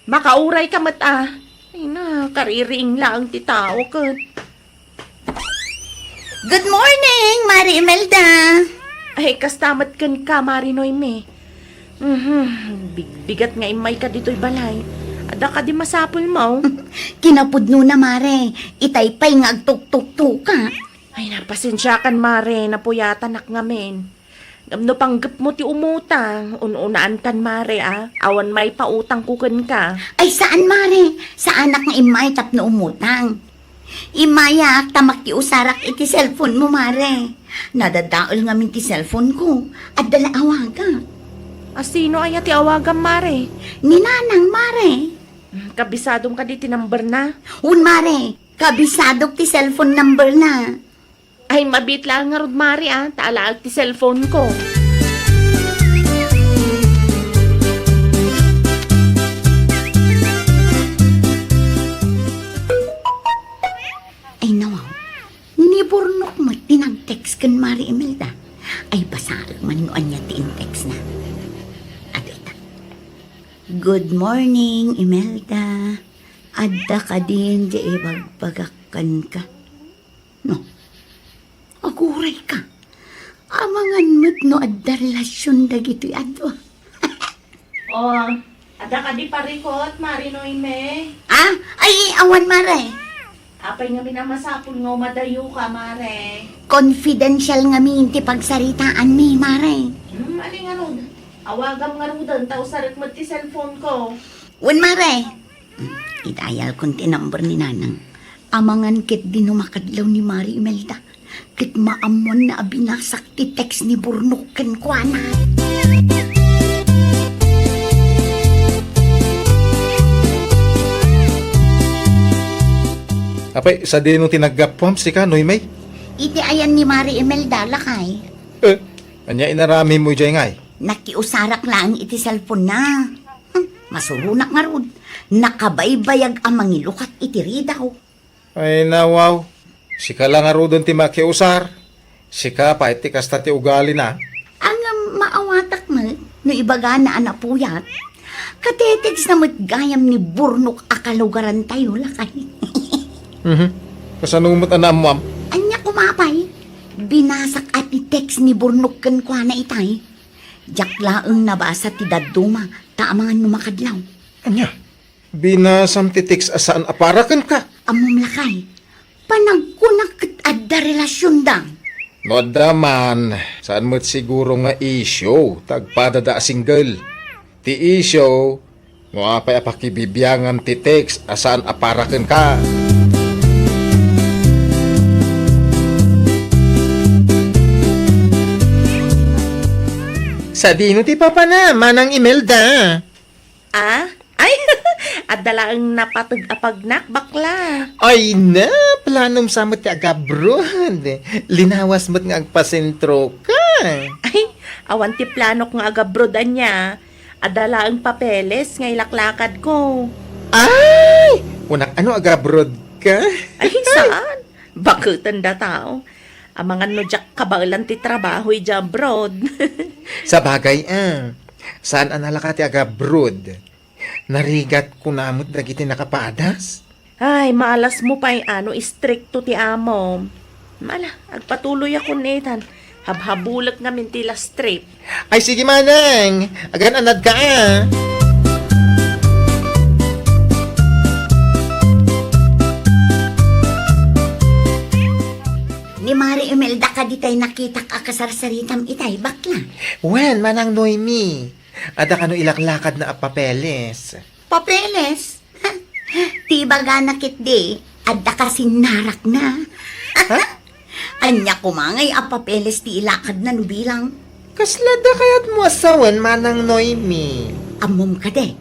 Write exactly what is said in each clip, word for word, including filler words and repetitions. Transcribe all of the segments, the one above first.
Makauray ka met, a. Ay na, kaririing laeng ti tao ket. Good morning, Mari Imelda. Ay, kasta met kenka, Mari Noemi. Mhm, bigbigat nga immayka ditoy balay. Adda kadi masapulmo? Kinapudnona, Mare. Itay pay nga agtuktuktuka. Ay, napasensiakan, Mare. Napuyatanak ngamin. Ngem no panggepmo ti umutang, un-unaankan, Mare, a. Awan maipautangko kenka. Ay, saan, Mare. Saanak nga immay tapno umutang. Immayak ta makiusarak iti cellphone mo, Mare. Nadadael ngamin ti cellphone ko. Adda la awagak. A, sino aya ti awagam, Mare? Ni Nanang, Mare. Hmm, kabisadom kadi ti number na? Un, Mare. Kabisadok ti cellphone number na. Ay, mabiit laeng ngarud, Mare, a, ta alaek ti cellphone ko. Ay, nawaw. Ni Burnok met ti nag-text ken Mari Imelda. Ay, basaek man no ania ti in-text na. Adda ita. "Good morning, Imelda. Adda kadin ti ibagbagak kenka." No, aguray ka. Amangan met no adda relasyon dagitoy adu a. O, adda kadi parikot, Mari Noemi? Ah? Ay, awan, Mare. Apay ngamin a masapul nga umadayoka, Mare? Confidential ngamin ti pagsaritaanmi, Mare. Hmm, ali ngarud. Awagam ngaruden ta usarek met ti cellphone ko. Wen, Mare. Idayalkon ti number ni Nanang. Amangan ketdi no makadlaw ni Mari Imelda. Ket maammoanna a binasak ti text ni Burnok kenkuana. Apay, sadino ti naggapuam sika, Noemi? Iti ayan ni Mari Imelda, lakay. Eh, ania inaramidmo idiay ngay? Nakiusarak laeng iti cellphone na. Hmm, masuronak ngarud. Nakabaybayag a mangilukat iti ridaw. Ay, nawaw. Sika la ngaruden ti makiusar. Sika pay ti kasta ti ugalina. Ngem maawatak met no ibagana a napuyat. Katetext na met gayam ni Burnok a kalugarantayo, lakay. Mhm. Kasano met a naammoam? Ania koma pay? Binasak a ti text ni Burnok kenkuana itay. Diak laeng nabasa ti dadduma, ta amangan no makadlaw. Ania? Binasam ti text a saan a para kenka? Ammom, lakay. Panagkunak ket adda relasionda. No adda man, saan met siguro nga issue, ta agpadada a single. Ti issue, no apay a pakibibiangam ti text a saan a para kenka. Sadino ti papana, Manang Imelda? Ah? Ay, adda laeng napateg a pagnak, bakla. Ay na, planom sa met ti agabroad. Linawas met nga agpasentroka. Ay, awan ti planok nga agabroad ania. Adda laeng papeles nga ilaklakadko. Ay! Kunak, ano, agabroad ka? Ay, saan? Baketen da tao. Amangan no diak kabaelan ti trabaho idiay abroad. Sabagay, ah. Saan a nalaka ti agabroad? Narigat kuna met dagiti nakapadas? Ay, maalasmo pay a no istrikto ti amom. Ala, agpatuloyakon itan. Habhabulek ngamin ti last trip. Ay, sige, manang. Agan-anadka, ah. Ni Mari Imelda kadi tay nakitak a kasarsaritam itay, bakla? Wen, Manang Noemi. Adda kano ilaklakadna a papeles? Papeles? Ti ibagana ketdi, adda kasinnarakna. Ha? Ania koma ngay a papeles ti ilakadna no bilang? Kasla da kayatmo a sawen, Manang Noemi? Ammom kadi,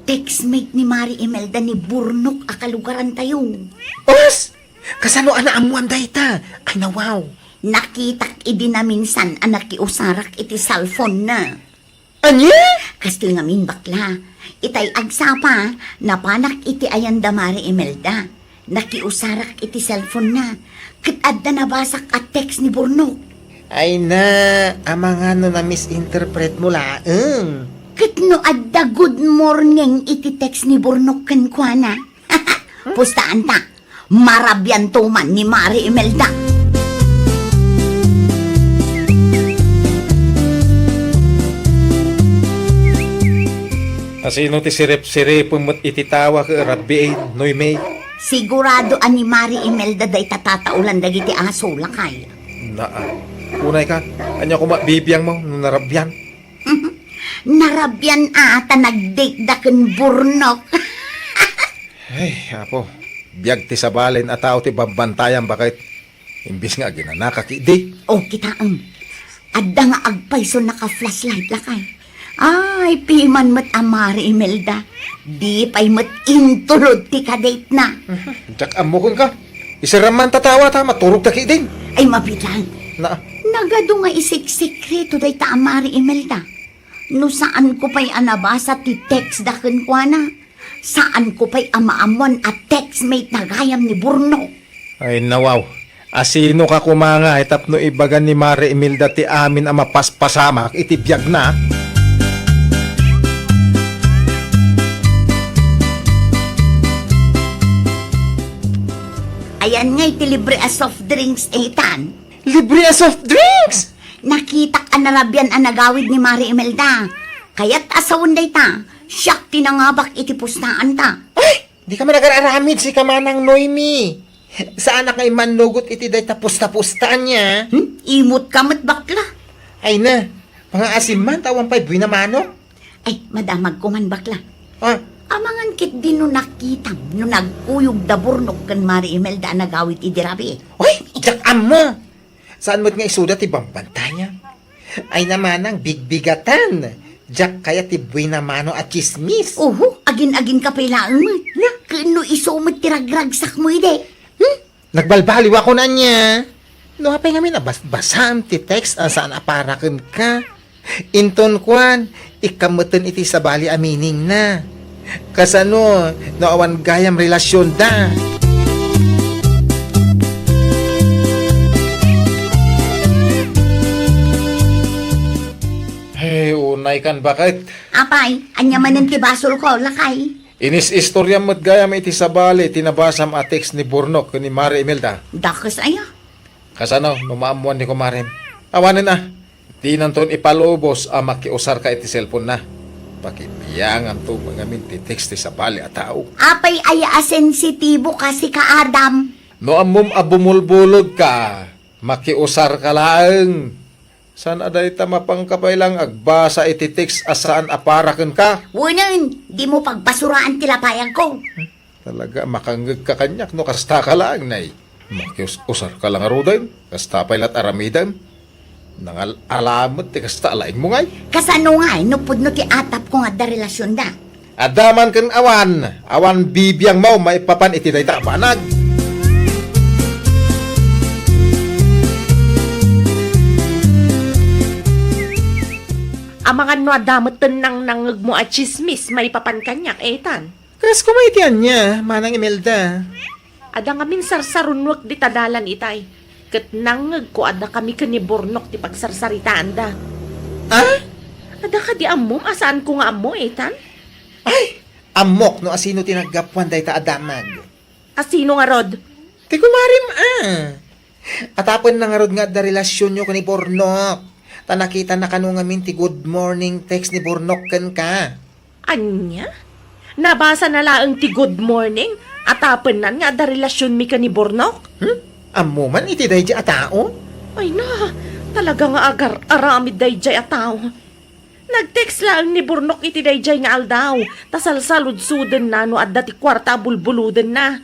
textmate ni Mari Imelda ni Burnok a kalugarantayo. Os! Kasano a naammoam dayta? Ay, nawaw. Nakitak idi naminsan a nakiusarak iti cellphone na. Ania? Kasla ngamin, bakla. Itay agsapa, napanak iti ayanda Mari Imelda. Nakiusarak iti cellphone na. Ket adda nabasak a text ni Burnok. Ay na, amangan no na-misinterpret mo laeng. Ket no adda good morning iti text ni Burnok kenkuana, pustaanta, marabianto man ni Mari Imelda. Asino ti sirip-siripem met iti tawa ket rabbiin, Noemi? Sigurado a ni Mari Imelda dayta tataolan dagiti aso, lakay. Naa. Unay ka, ania koma bibiangmo no narabian? Narabian a ta nag-date da ken Burnok. Ay, Apo, biag ti sabalen a tao ti bambantayam baket. Imbis nga aginanaka ketdi. O, kitaem. Adda nga agpayso naka-flashlight, lakay. Ay, piman met a Mari Imelda. Di pay met intulod ti kadate na. Diak ammo kenka. Iseram man ta tawa ta maturog ta ketdin. Ay, mabilang. Na. Nagadu nga isiksikreto dayta a Mari Imelda. No saanko pay a nabasa ti text da kenkuana, saanko pay a maammuan a textmate na gayam ni Burnok. Ay, nawaw. Asino ka koma ngay tapno ibaga ni Mari Imelda ti amin a mapaspasamak iti biagna? Ayan ngay ti libre a soft drinks, Ethan. Libre a soft drinks? Nakitak a narabian a nagawid ni Mari Imelda. Kayat a sawen dayta, siak ti nangabak iti pustaanta. Ay, di ka man agar-aramid, sika manang Noemi. Saanak nga immannugot iti dayta pusta-pusta ania. Hmm? Imot ka met, bakla. Ay na, pangaasim man, ta awan pay buena mano. Ay, madamagko man, bakla. Ah. Amangan ketdi no nakitam no nagkuyog da Burnok ken Mari Imelda a nagawid idi rabii. Uy, diak ammo. Saan met nga isuda ti bambantayam? Ay na manang bigbigatan. Diak kayat ti buena mano a tsismis. Oho, agin-agin ka pay laeng met. Ken no isu met ti ragragsakmo idi. Hmm? Nagbalbaliw a kunak ania. No apay ngamin a bas-, basam ti text a saan a para kenka. Inton kuan, ikkan metten iti sabali a meaning na. Kasano no awan gayam relasionda? Hey, unay kan baket. Apay, ania manen ti basolko, lakay? Inis-istoriam met gayam iti sabali ti nabasam a text ni Burnok ken ni Mari Imelda. Dakes aya? Kasano no maammuan ni kumarem? Awanen a, dinanton ipalubos a makiusarka iti cellphone-na. Pakibianganto ngamin ti text ti sabali a tao. Apay aya a sensitibo ka, sika Adam? No ammom a bumulbulod ka, makiusar ka laeng. Saan a dayta, mapanka pay laeng agbasa iti text a saan a para kenka? Wenen, dimo pagbasuraan ti lapayagko. Talaga, makangngeg ka kaniak no kasta ka laeng, nay. Makius-usar ka la ngaruden, kasta pay la't aramidem. Nangal-ala met ti kasta a laengmo, ngay. Kasano ngay no pudno ti atapko nga adda relasionda? Adda man ken awan, awan bibiangmo maipapan iti dayta a banag. Amangan no adda met ten nangnangngegmo a tsismis maipapan kaniak, Ethan. Kas koma iti ania, Manang Imelda? Adda ngamin sarsarunnuek dita dalan itay, ket nangngegko a dakami ken ni Burnok ti pagsarsaritaanda. Ah? Adda kadi ammom a saanko nga ammo, Ethan? Ay, ammok no asino ti naggapuan dayta a damag. Asino ngarud? Ti kumarem, a. Atapenna ngarud nga adda relasionyo ken ni Burnok. Ta nakitana kano ngamin ti good morning text ni Burnok kenka. Ania? Nabasana laeng ti good morning? Atapennan nga adda relasionmi ken ni Burnok? Hmm? Ammo man iti daydi a tao? Ay na, talaga nga agar-aramid daydiay a tao. Nag-text laeng ni Burnok iti daydiay nga aldaw, ta salsaludsodenna no adda ti kuarta a bulbulodenna.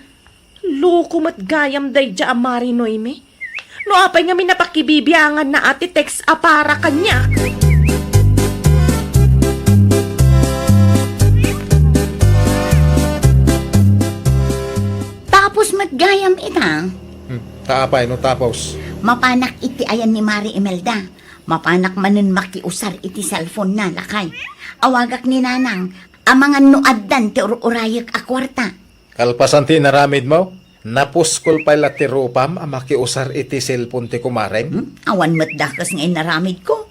Loko met gayam daydiay a Mari Noemi. No apay ngamin a pakibibianganna a ti text a para kaniak. Tapos met gayam ita. Hmm, ta apay no tapos? Mapanak iti ayan ni Mari Imelda. Mapanak manen makiusar iti cellphone-na, lakay. Awagak ni Nanang, amangan no addan ti ur-urayek a kuarta. Kalpasan ti inaramidmo, napuskol pay la ti rupam a makiusar iti cellphone ti kumarem? Hmm? Awan met dakes nga inaramidko.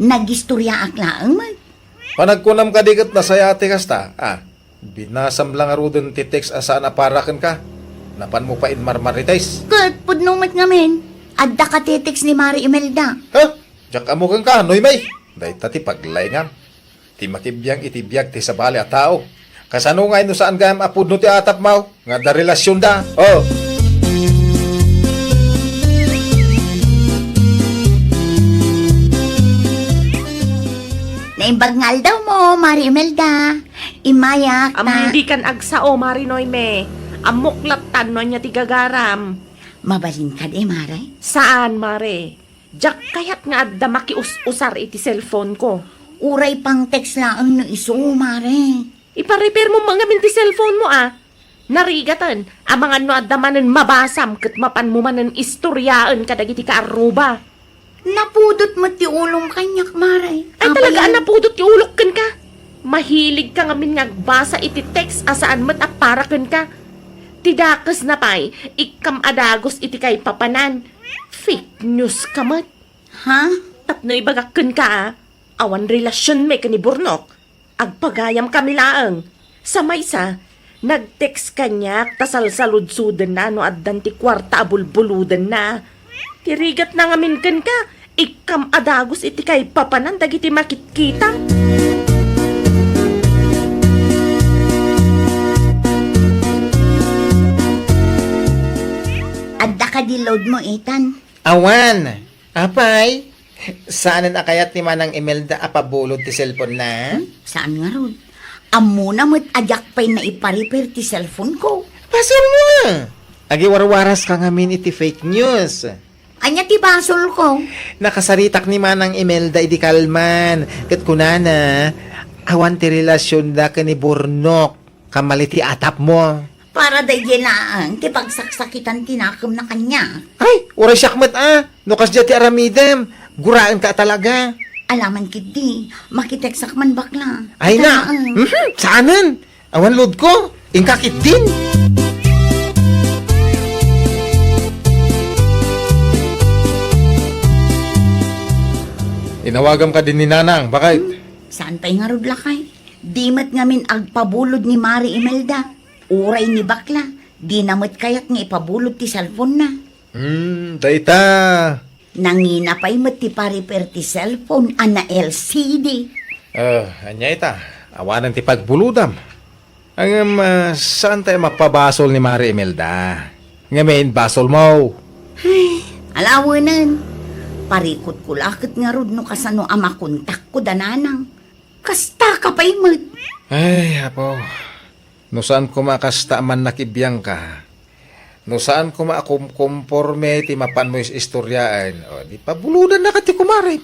Nagistoriaak laeng met. Panagkunam kadi ket nasayaat ti kasta, a? Binasam la ngaruden ti text a saan a para kenka. Napanmo pay inmarmarites. Ket pudno met ngamin, adda ka ti text ni Mari Imelda. Ha? Diak ammo kenka, Noemi. Dayta ti paglaingam. Ti makibiang iti biag ti sabali a tao. Kasano ngay no saan gayam a pudno ti atapmo nga adda relasionda? Oh. Naimbag nga aldawmo, Mari Imelda. Immayak ta. Ammoy dikan agsao, Mari Noemi. Ammok lattan no ania ti gagaram. Mabalin kadi, Mare? Saan, Mare. Diak kayat nga adda makius-usar iti cellphone ko. Uray pang-text laeng no isu, Mare. Ipa-repair mo man ngamin ti cellphone mo, a. Narigaten, amangan no adda manen mabasam ket mapanmo manen istoriaen kadagiti kaarruba. Napudot met ti ulom kaniak, Mare. Ay, talaga a napudot ti ulok kenka. Mahilig ka ngamin nga agbasa iti text a saan met a para kenka. Ti dakesna pay, ikkam a dagus iti kaipapanan. Fake news ka met. Ha? Tapno ibagak kenka, a, awan relasionmi ken ni Burnok. Agpagayamkami laeng. Sa maysa, nag-text kaniak ta salsaludsodenna no addan ti kuarta a bulbuludenna. Ti rigatna ngamin kenka, ikkam a dagus iti kaipapanan dagiti makitkitam. Adda kadi load mo, Ethan? Awan. Apay, saanen a kayat ni Manang Imelda a pabulod ti cellphone-na? Hmm, saan ngarud? Ammona met a diak pay naipa-repair ti cellphone ko. Basol mo, a! Agiwarwaras ka ngamin iti fake news. Ania ti basol ko? Nakasaritak ni Manang Imelda idi kalman, ket kunana, awan ti relasionda ken ni Burnok. Kamali ti atapmo. Para daydiay laeng ti pagsaksakitan ti nakemna kaniak. Ay, uray siak met, a, no kasdiay ti aramidem, guraenka a talaga. Alaman ketdi, makitekstak man bakla. Ay na. Ita laeng. Mhm, saanen? Awan load ko. Inka ketdin. Inawagam kadi ni Nanang, bakit? Hmm, saan pay ngarud lakay? Di met ngamin agpabulod ni Mari Imelda. Uray ni bakla, dina met kayat nga ipabulod ti cellphone-na. Hmm, dayta. Nangina pay met ti pa-repair ti cellphone a na-L C D. Ah, ania ita? Awanen ti pagbulodam. Ngem, ah, saan tayo mapabasol ni Mari Imelda? Ngamin, basol mo. Ay, alawenen. Parikutko la ket ngarud no kasano a makontakko da Nanang. Kasta ka pay met. Ay, Apo. No saan koma a kasta a mannakibiangka, no saan koma a kumkomporme ti mapanmo istoriaen, o, di pabulodannaka ti kumarem.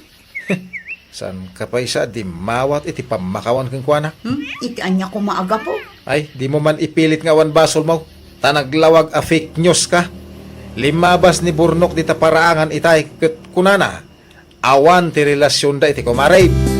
Saan ka pay sa a dimmawat iti pammakawan kenkuana? Hmm? Iti ania koma a gapu? Ay, dimo man ipilit nga awan basolmo, ta naglawag a fake news ka. Limmabas ni Burnok dita paraangan itay, ket kunana, awan ti relasionda iti kumarem.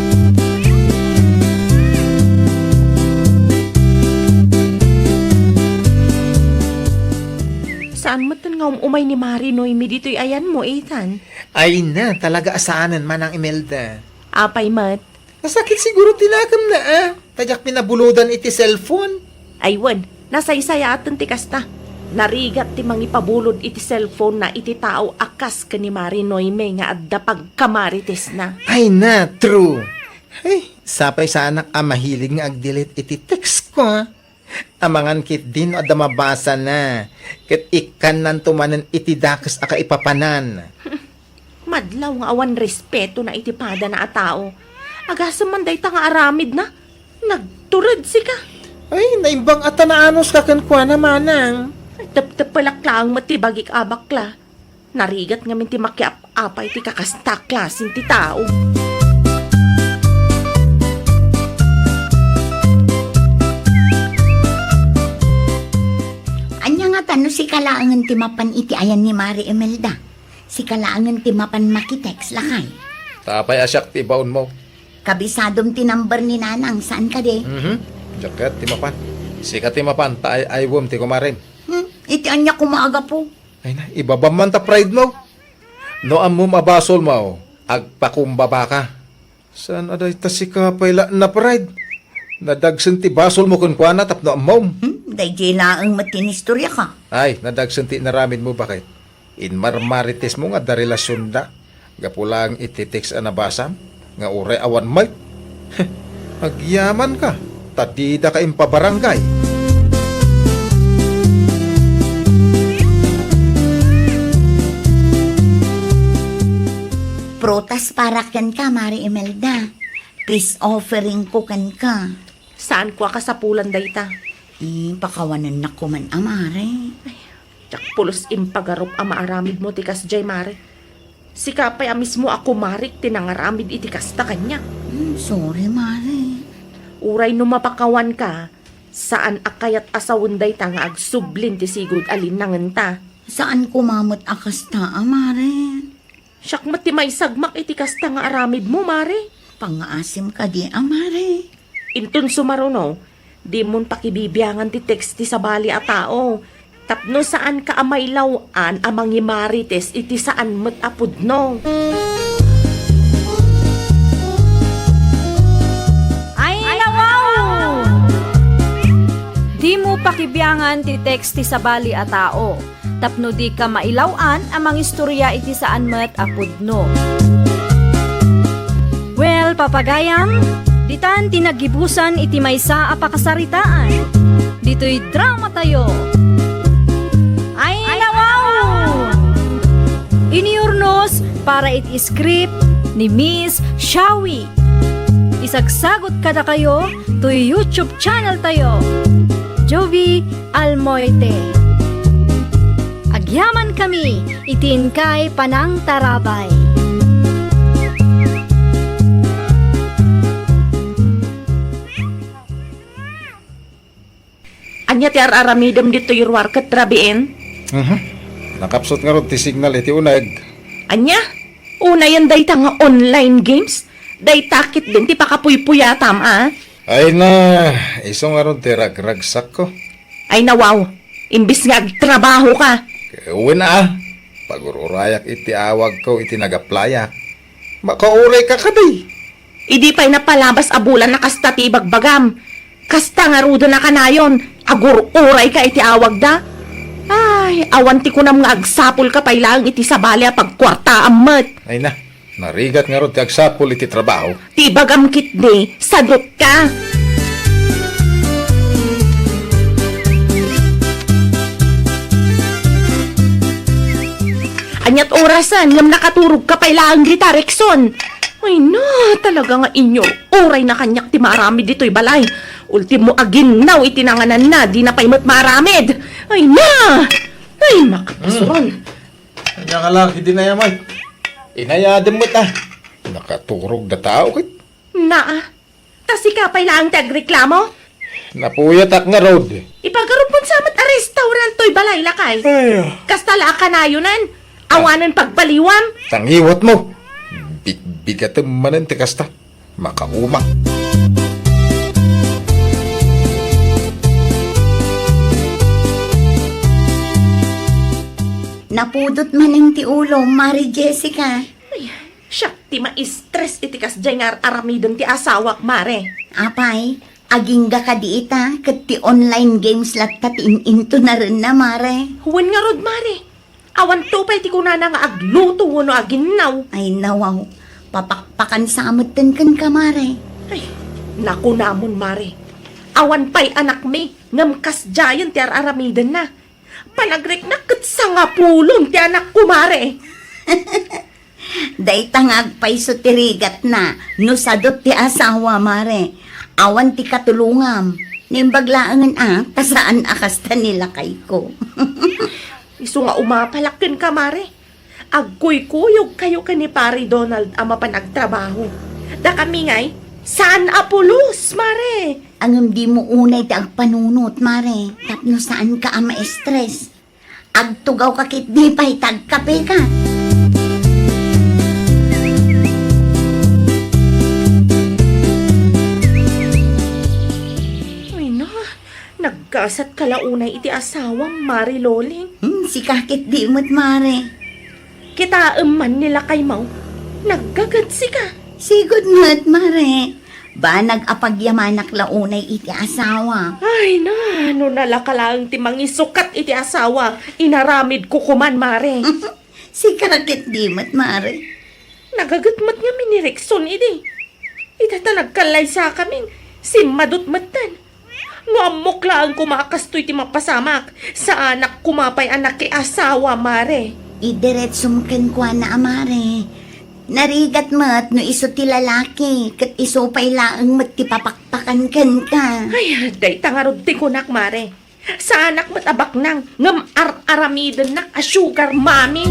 Saan metten nga um-umay ni Mari Noemi ditoy ayanmo, Ethan? Ay na, talaga a saanen, Manang Imelda. Apay met? Nasakit siguro ti nakemna, a. Ta diak pinabulodan iti cellphone. Ay wen, nasaysayaaten ti kasta. Narigat ti mangipabulod iti cellphone-na iti tao a kas ken ni Mari Noemi nga adda pagkamaritesna. Ay na, true. Ay, sapay saanak a mahilig nga ag-delete iti text ko, a. Amangan ketdi no adda mabasana, ket ikkannanto manen iti dakes a kaipapanan. Madlaw nga awan respetona iti padana a tao. Agasem man dayta nga aramidna. Nagtured sika. Ay, naimbag a ta naanuska kenkuana, manang. Teptepelak laeng met ti bagik a bakla. Narigat ngamin ti makiap-apay ti kakasta a klasen ti tao. Ania ngata no sika laengen ti mapan iti ayan ni Mari Imelda? Sika laengen ti mapan makitext, lakay. Ta apay a siak ti ibaonmo? Kabisadom ti number ni Nanang, saan kadi? Mhm. Diak kayat ti mapan. Sika ti mapan, ta ay-aywem ti kumarem. Hmm, iti ania koma a gapu? Ay na, ibabam man ta pride mo. No ammom a basolmo, agpakumbabaka. Saan a dayta sika pay la naparade? Nadagsen ti basolmo kenkuana tapno ammom. Hmm, daydiay laeng met ti inistoriaka. Ay, nadagsen ti inaramidmo, baket. Inmarmaritesmo nga adda relasionda. Gapu laeng iti text a nabasam, nga uray awan met. Agyamanka, ta didaka impabarangay. Prutas para kenka, Mari Imelda. Peace offering ko kenka. Saanko a kasapulan dayta? Eh, pakawanennak koma a, Mare. Ay, diak pulos impagarup a maaramidmo ti kasdiay, Mare. Sika pay a mismo a kumarik ti nangaramid iti kasta kaniak. Hmm, sorry, Mare. Uray no mapakawanka, saan a kayat a sawen dayta nga agsublin ti sigud a linnangenta. Saan koma met a kasta a, Mare. Siak met ti maisagmak iti kasta nga aramidmo, Mare. Pangngaasim kadi a, Mare. Inton sumaruno, dimon pakibibiangan ti text ti sabali a tao, tapno saanka a mailaw-an a mangimarites iti saan met a pudno. Ay, nawaw! Dimo pakibiangan ti text ti sabali a tao. Tapno dika mailaw-an a mangistoria iti saan met a pudno. Well, papagayam, ditan ti naggibusan iti maysa a pakasaritaan. Ditoy dramatayo. Ay, nawaw! Iniurnos para iti script ni Miss Shawi. Isagsagot kadakayo toy YouTube channel tayo, Jovi Almoite. Agyamankami iti inkay panangtarabay. Ania ti ar-aramidem ditoy ruar ket rabiin? Mhm. Nakapsut ngarud ti signal iti uneg. Ania? Unayen dayta nga online games? Dayta ketdin ti pakapuypuyatam, a? Ay na, isu ngarud ti ragragsakko. Ay na, wow. Imbis nga agtrabahoka. Wen a, pagur-urayak iti awagko iti nag-applyak. Makaurayka kadi. Idi pay napalabas a bulan a kasta ti ibagbagam. Kasta ngaruden a kanayon, agur-urayka iti awagda. Ay, awan ti kunam nga agsapulka pay laeng iti sabali a pagkuartaam met. Ay na, narigat ngarud ti agsapul iti trabaho. Ti ibagam ketdi, sadutka. Ania't orasen ngem nakaturogka pay laeng dita, Rexon? Ay na, talaga nga inyor-urayna kaniak ti maaramid ditoy balay. Ultimo, aginnaw iti nangananna, dina pay met maaramid. Ay na! Ay, makapasuron. Ania nga laki dinayamay? Inayadem met a. Nakaturog da tao ket. Naa, ta sika pay laeng ti agreklamo? Napuyatak ngarud. Ipagarupon sa met a restaurant toy balay, lakay. Ay, ah. Kasta la a kanayonan, awanen pagbaliwam. Tangiwatmo. Bigbigatem manen ti kasta. Makauma. Napudot manen ti ulo, Mari Jessica. Ay, siak ti ma-stress iti kasdiay nga ar-aramiden ti asawak, Mare. Apay, agingga kadi ita ket ti online games latta ti in-intunarenna, Mare. Wen ngarud, Mare. Awanto pay ti kunana nga agluto wenno aginnaw. Ay, nawaw. Papakpakan sa metten kenka, Mare. Ay, nakunamon, Mare. Awan pay anakmi, ngem kasdiayen ti ar-aramidenna. Panagriknak ket sangapulon ti anakko, Mare. Dayta nga agpayso ti rigatna no sadut ti asawa, Mare. Awan ti katulongam. Naimbag laengen a, ta saan a kasta ni lakayko. Isu nga umapalak kenka, Mare. Agkuykuyogkayo ken ni Pare Donald a mapan agtrabaho. Dakami ngay, saan a pulos, Mare. Ngem dimo unay ti agpanunot, Mare, tapno saanka a ma-stress. Agtugawka ketdi pay ta agkapeka. Ay na, naggasatka la unay iti asawam, Mare Loling. Hmm, sika ketdi met, Mare. Kitaem man ni lakaymo, naggagadsika. Sigud met, Mare. Banag a pagyamanak la unay iti asawa. Ay na, no nalaka laeng ti mangisukat iti asawa, inaramidko koman, Mare. Sika ket di met, Mare. Nagaget met ngamin ni Rexon idi. Ita ta nagkallaysakamin, simmadot metten. No ammok laeng koma a kastoy ti mapasamak, saanak koma pay a nakiasawa, Mare. Idiretsum kenkuana a Mare. Narigat met no isu ti lalaki, ket isu pay laeng met ti papakpakan kenka. Ay, dayta ngarud ti kunak, Mare. Saanak met a baknang, ngem ar-aramidennak a sugar mommy.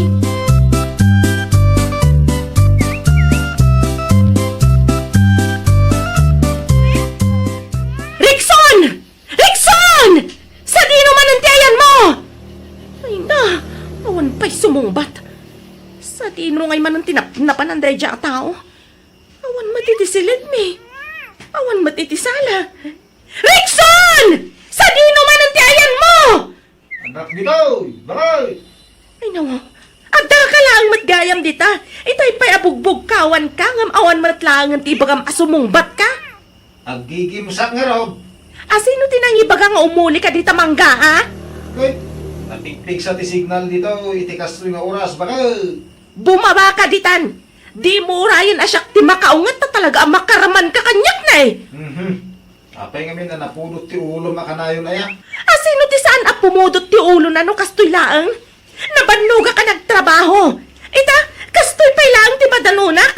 Rexon! Rexon! Sadino manen ti ayanmo? Ay na, awan pay sumungbat. Sadino ngay manen ti napnapan daydiay a tao? Awan met iti silidmi. Awan met iti sala. Rexon! Sadino manen ti ayanmo? Anak ditoy, baray! Ay, nawa. Addaka laeng met gayam dita. Itay pay a bugbugkawanka, ngem awan met laengen ti ibagam a sumungbatka. Aggigimsak ngarud. Asino ti nangibaga nga umulika dita mangga, a? Ket, napigpigsa ti signal ditoy iti kastoy nga oras, baket. Bumabaka ditan! Dimo urayen a siak ti makaunget ta talaga a makaramanka kaniak, ne? Mhm. Apay ngamin a napudot ti ulom a kanayon aya? Asino ti saan a pumudot ti ulona no kastoy laeng? Nabannogak a nagtrabaho. Ita, kastoy pay laeng ti madanonak.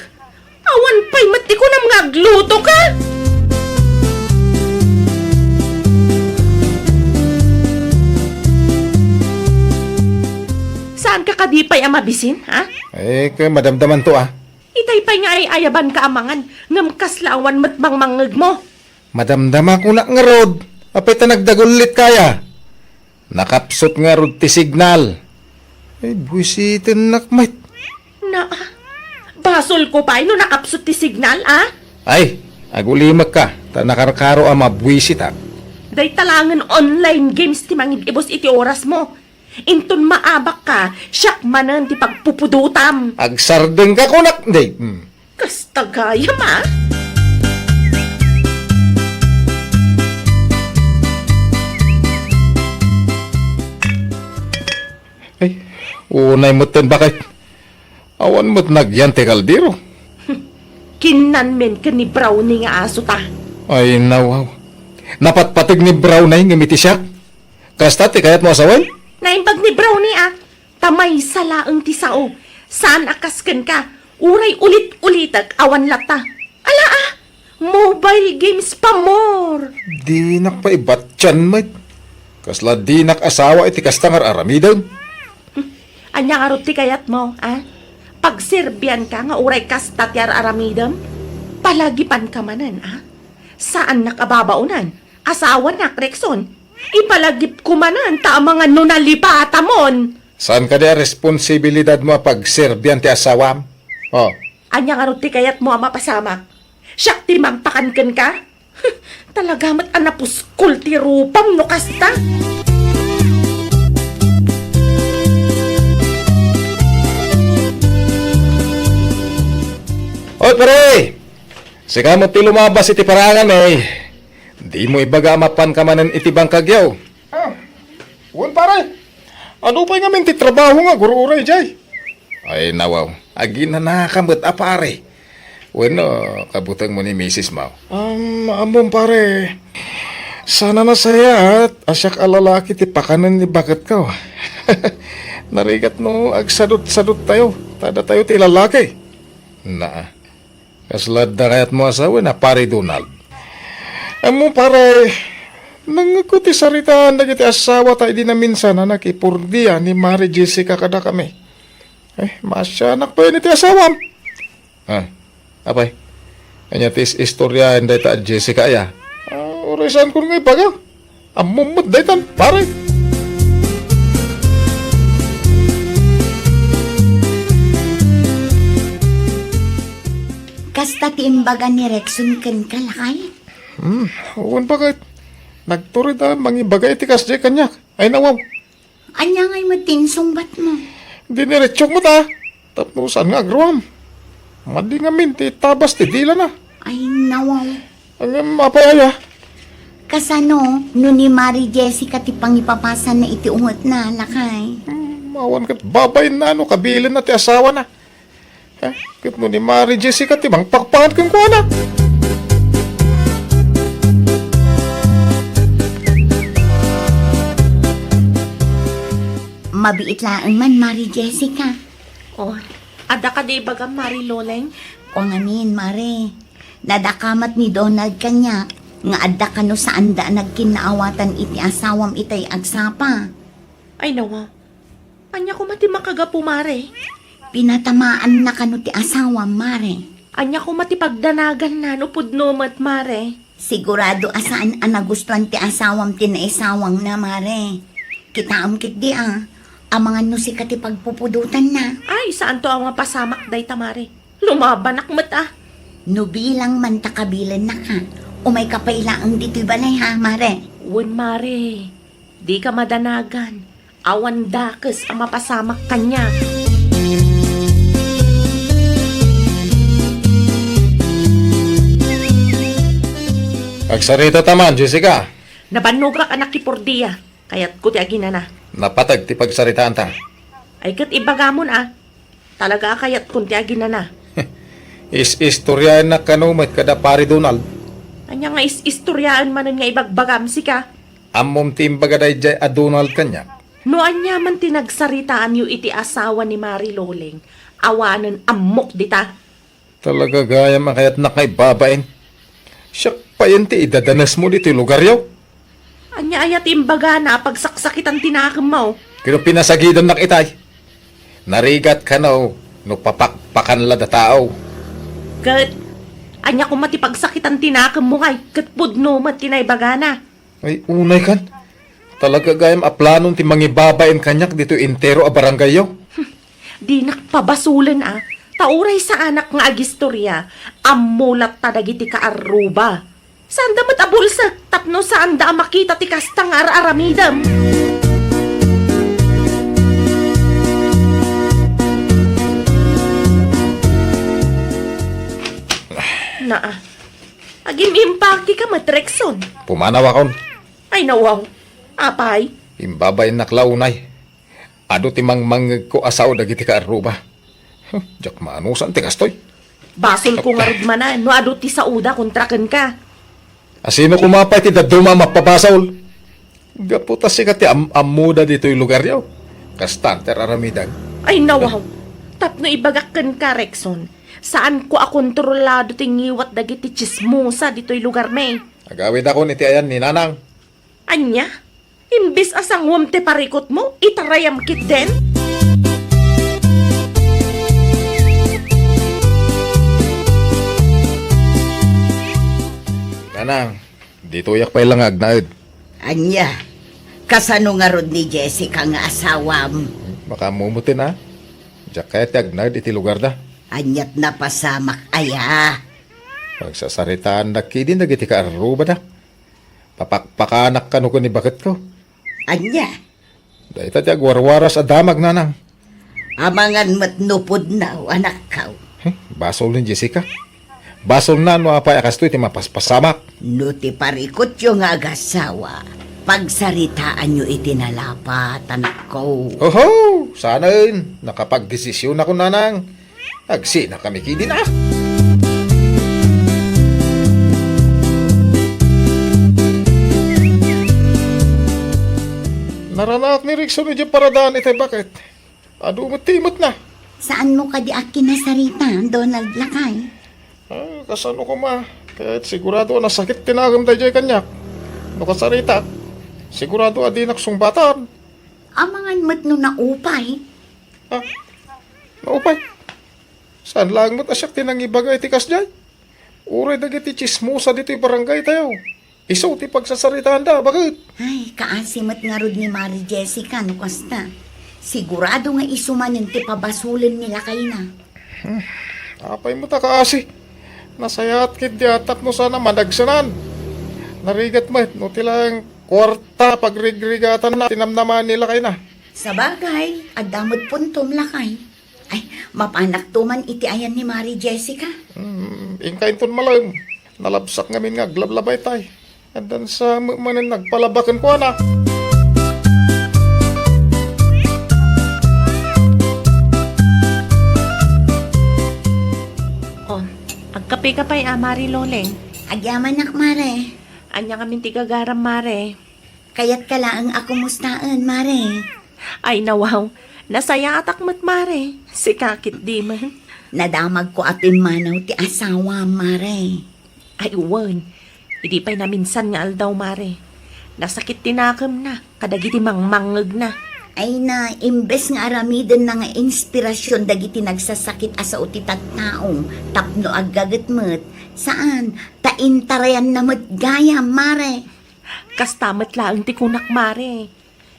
Awan pay met ti kunam nga aglutoka. Saanka kadi pay a mabisin, ha? Eh, kay madamdamanto, a. Itay pay nga ay-ayabanka a mangan, ngem kasla awan met mangmangngegmo. Madamdama konak ngarud, apay ta nagdagullitka aya? Nakapsut ngarud ti signal. Ay, buisitennak met. Naa, basolko pay no nakapsut ti signal, a? Ay, agulimekka, ta nakarkaro a mabuisitak. Dayta laengen online games ti mangib-ibus iti orasmo. Inton maabakka, siak manen ti pagpupudotam. Agsardengka kunak, day. Hmm. Kasta gayam, a. Ay, unay metten, baket. Awan met nagyan ti kaldero. Kinnanmen ken ni Brownie nga asota. Ay, nawaw. Napatpateg ni Brownie ngem iti siak. Kasta ti kayatmo a sawen? Naimbag ni Brownie, a. Ta maysa laeng ti sao. Saan a kas kenka. Uray ulit-ulitek, awan latta. Ala, a. Mobile games pa more. Dinak pay battian met. Kasla dinak asawa iti kasta nga ar-aramidem. Ania ngarud ti kayatmo, a? Pagserbianka nga uray kasta ti ar-aramidem? Palagipanka manen, a? Saannak a babaonan. Asawanak, Rexon. Ipalagipko manen ta amangan no nalipatamon. Saan kadi a responsibilidadmo a pagserbian ti asawam? Oh. Ania ngarud ti kayatmo a mapasamak? Siak ti mangpakan kenka? Talaga met a napuskol ti rupam no kasta. Oy, pare! Sika met ti lumabas iti parangan, eh. Dimo ibaga a mapanka manen iti bangkagyo. Ah, wen, pare. Adu pay ngamin ti trabaho nga agur-uray jay? Ay, nawaw. Aginanaka met a pare. Wenno, kabutengmo ni misis mo? Um, ammom, pare. Saan a nasayaat a siak a lalaki ti pakanen ni baketko. Narigat no agsadut-sadut tayo. Ta datayo ti lalaki. Naa. Kasla adda kayatmo a sawen a pare Donald? Ammo, pare, nangngegko ti saritaan dagiti asawa ta idi naminsan a nakipurdia ni Mare Jessica kadakami. Eh, maasianak pay iti asawam. Ah, apay? Ania ti is-istoriaen dayta a Jessica aya? Ah, uray saankon nga ibaga. Ammom met daytan, pare. Kasta ti imbaga ni Rexon kenka, lakay? Hmm, wen, baket. Nagtured a mangibaga iti kasdiay kaniak. Ay, nawaw. Ania ngay met ti insungbatmo? Diniretsok met a. Tapno saan nga agruam. Madi ngamin ti tabas ti dilana. Ay, nawaw. Ngem apay aya? Kasano no ni Mari Jessica ti pangipapasanna iti ungetna, lakay? Hmm, awan ket babainna no kabilenna ti asawana. Eh, ket no ni Mari Jessica ti mangpakpakan kenkuana? Mabiit laeng man, Mari Jessica. Oh, adda kadi ibagam, Mari Loleng? O ngamin, Mare. Nadakamat ni Donald kaniak nga adda kano saanda a nagkinnaawatan iti asawam itay agsapa. Ay, nawa. Ania koma ti makagapu, Mare? Pinatamaanna kano ti asawam, Mare. Ania koma ti pagdanaganna no pudno met, Mare? Sigurado a saan a nagustuan ti asawam ti naisawangna, Mare. Kitaem ketdi a, amangan no sika ti pagpupudotanna. Ay, saanto a mapasamak dayta, Mare. Lumabanak met a. No bilang man ta kabilennaka, umayka pay laeng ditoy balay ha, Mare. Wen, Mare. Dika madanagan. Awan dakes a mapasamak kaniak. Agsarita ta man, Jessica. Nabannogak a nakipordia. Kayatko ti aginana. Napateg ti pagsaritaanta. Ay ket ibagamon a. Talaga a kayatkon ti aginana. Is-istoriaennak kano met kada Pari Donald. Ania nga is-istoriaen manen nga ibagbagam, sika? Ammom ti imbaga daydiay a Donald kaniak? No ania man ti nagsaritaanyo iti asawa ni Mari Loleng, awanen ammok dita. Talaga gayam a kayatnak nga ibabain. Siak payen ti idadanesmo ditoy lugaryo. Ania aya ti imbagana a pagsaksakitan ti nakemmo? Ket no pinasagidannak itay. Narigat kano no papakpakan la da tao. Ket ania koma ti pagsakitan ti nakemmo ngay ket pudno met ti naibagana? Ay, unay kan. Talaga gayam a planon ti mangibabain kaniak ditoy entero a barangayyo. Dinak pabasolen a, ta uray saanak nga agistoria, ammo latta dagiti kaarruba. Saanda met a bulsek tapno saanda a makita ti kasta nga ar-aramidem. Naa. Agim-impakika met, Rexon. Pumanawakon. Ay, nawaw. Apay? Imbabainnak la unay. Adu ti mangmangngegko a sao dagiti kaarruba. Huh, diak maanusan ti kastoy. Basolko ngarud manen no adu ti saoda kontra kenka. A sino koma pay ti dadduma a mapabasol? Gapu ta sika ti am-ammoda ditoy lugaryo. Kastan ti ar-aramidem. Ay, nawaw. Tapno ibagak kenka, Rexon, saanko a kontrolado ti ngiwat dagiti tsismosa ditoy lugarmi. Agawidakon iti ayan ni Nanang. Ania? Imbes a sanguem ti parikutmo, itarayam ketdin? Nanang, ditoyak pay la nga agnaed. Ania? Kasano ngarud ni Jessica nga asawam? Makaammomo ti na. Diak kayat ti agnaed iti lugarda. Aniat napasamak aya? Pagsasaritaandak ketdin dagiti kaarrubada. Papakpakanak kano ken ni baketko. Ania? Dayta ti agwarwaras a damag, Nanang. Amangan met no pudno, anakko. Hmm, basol ni Jessica. Basolna no apay a kastoy ti mapaspasamak. No ti parikutyo nga agasawa, pagsaritaanyo iti nalapat, anakko. Oho! Saanen, nakapagdesisionakon, Nanang. Agsinakami ketdin a. Naranaak ni Rexon idiay paradaan itay baket. Adu met ti imetna. Saanmo kadi a kinasarita, Donald lakay? Ah, kasano koma? Ket sigurado a nasakit ti nakem daydiay kaniak. No kasaritak, sigurado a dinak sungbatan. Amangan met no naupay. Ah, naupay? Saan laeng met a siak ti nangibaga iti kasdiay? Uray dagiti tsismosa ditoy barangaytayo. Isu ti pagsasaritaanda, baket. Ay, kaasi met ngarud ni Mari Jessica no kasta. Sigurado nga isu manen ti pabasolen ni lakayna. Hmm, apay met a kaasi? Nasayaat ketdi a tapno saan a managsanan. Narigat met no ti laeng kuarta pagrigrigatanna ti namnama ni lakayna. Sabagay, adda met puntom, lakay. Ay, mapanakto man iti ayan ni Mari Jessica. Hmm, inka inton malem. Nalabsak ngamin nga aglablabay tay. Addan sa manen nagpalaba kenkuana. Oh, agkape ka pay a, Mari Loleng. Agyamanak, Mare. Ania ngamin ti gagaram, Mare? Kayatka laeng a kumustaen, Mare. Ay, nawaw. Nasayaatak met, Mare. Sika ketdi met. Nadamagko a pimmanaw ti asawam, Mare. Ay, wen. Idi pay naminsan nga aldaw, Mare. Nasakit ti nakemna kadagiti mangmangngegna. Ay na, imbes nga aramidenna nga inspirasyon dagiti nagsasakit a sao ti tattao tapno aggaget met, saan, ta intarayanna met gayam, Mare. Kasta met laeng ti kunak, Mare.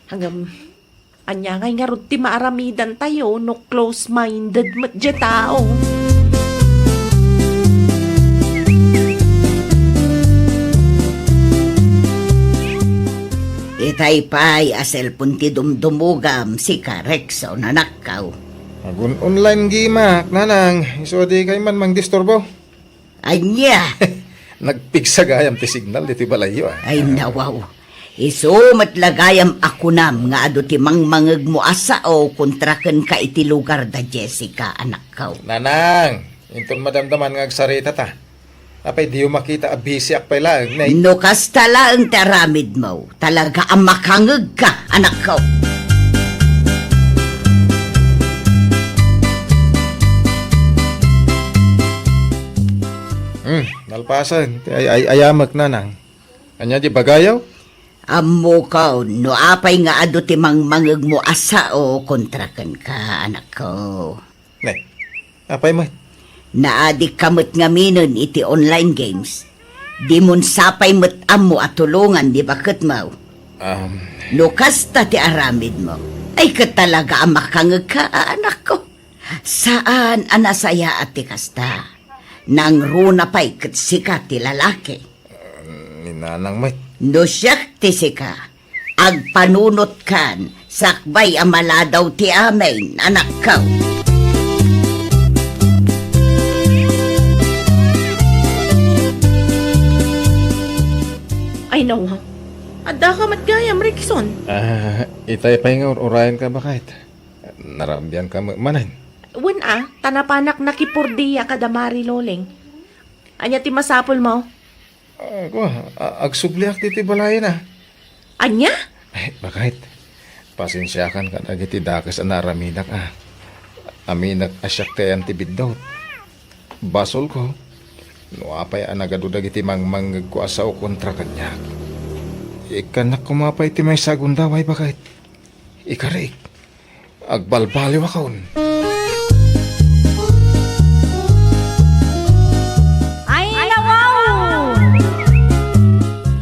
Ngem, ania ngay ngarud ti maaramidantayo no close-minded met diay tao? Itay pay a cellphone ti dumdumogam, sika, Rexon, anakko. Agun-online gameak, nanang, isu a dikay man mangdisturbo. Ania? Nagpigsa gayam ti signal ditoy balayyo, a. Ay, nawaw. Isu met la gayam a kunam nga adu ti mangmangngegmo a sao kontra kenka iti lugar da Jessica, anakko. Nanang, inton madamdaman nga agsaritata. Apay, diyo makita a busyak pay laeng, nay? No kasta laeng ti aramidmo, talaga a makangngegka, anakko. Hmm, nalpasen ti ay-ay-ayamek, nanang. Ania di bagayo? Ammokon no apay nga adu ti mangmangngegmo a sao kontra kenka, anakko. Ne, apay met? Naadikka met ngaminen iti online games. Dimon sapay met ammo a tulongan ni baketmo. Um. No kasta ti aramidmo, ay ket talaga a makangngegka, anakko. Saan a nasayaat ti kasta. Nangruna pay ket sika ti lalaki. Ni nanang met. No siak ti sika, agpanunotkan, sakbay a maladaw ti amin, anakko. Ay, nawa. Addaka met gayam, Rexon. Ah, itay pay nga ur-urayenka, baket. Narabianka met manen. Wen a, ta napanak nakipurdia kada Mari Loleng. Ania ti masapulmo? Ah, kua, a-, agsubliak ditoy balayna. Ania? Ay, baket. Pasensiakan kadagiti dakes a naaramidak, a. Aminak a siak ti ayan ti biddut. Basolko, no apay a nagadu dagiti mangmangngegko a sao kontra kaniak. Ikkannak koma pay ti maysa a gundaway, baket. Ikarik. Agbalbaliwakon. Ay, nawaw!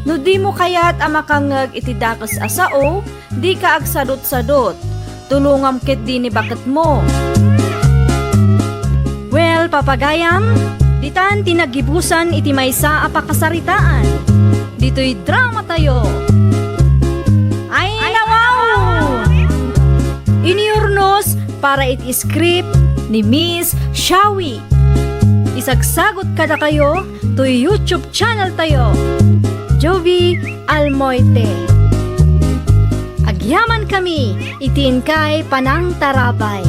No dimo kayat a makangngeg iti dakes a sao, dika agsadutsadut. Tulongam ketdi ni baketmo. Well, papagayam, ditan ti naggibusan iti maysa a pakasaritaan. Ditoy dramatayo. Ay, nawaw! Inurnos para iti script ni Miss Shawi. Isagsagot kadakayo toy YouTube channel tayo, Jovi Almoite. Agyaman kami iti inkay panangtarabay.